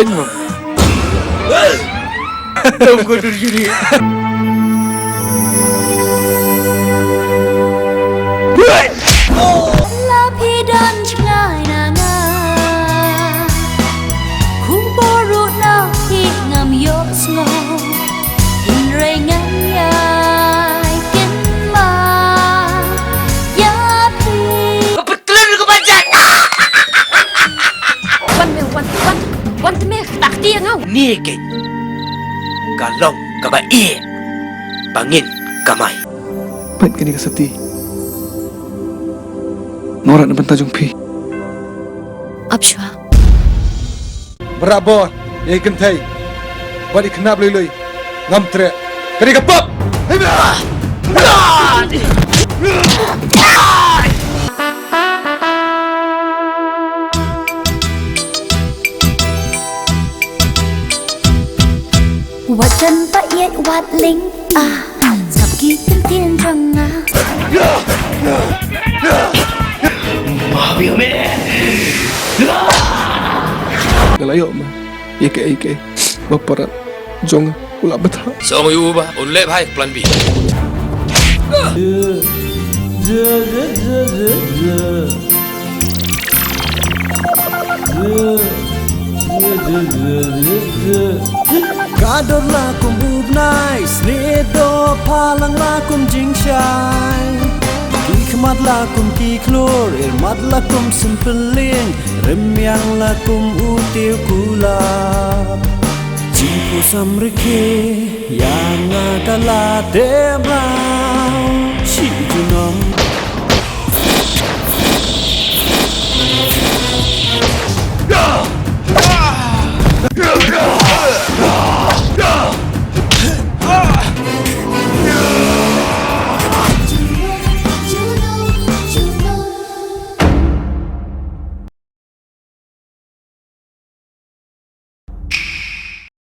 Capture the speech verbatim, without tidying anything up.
Em, Mam. Em, gua dulu gini. La phi don jngai na nga. Khubor ruh na phi ngam ïohsngew. Hynrei ngan ïai kynmaw ïa phi. Ka pyntlun ka bajan. Wan me, wan, wan, wan te me, ta kti ïa nga. Ni keiñ ka long kaba ïeh ba ngin kamai. Peit kane ka sati. Nga wanrah na bynta jong phi. Ap shuwa. Mrad bor ïa ki kynthei bad ïa ki khynnah lui lui. Ngam treh. Kane ka pap. Wat jan ba ïeit wat ling ah, sngap ki ktien jong nga. Nga la ïoh ma ïa kaei kaei ba para jong nga u la bthah. Song ïa u ba un leh bha ïa plan B. Ka dor la kum u bnai, snieh doh phalang la kum jingshai. Ki khmat la kum ki khlur, irmat la kum symphyllieng, rymmiang la kum u tiew kulap. Jingpynsam rkhie ïa nga ka la teh mraw. Shi junom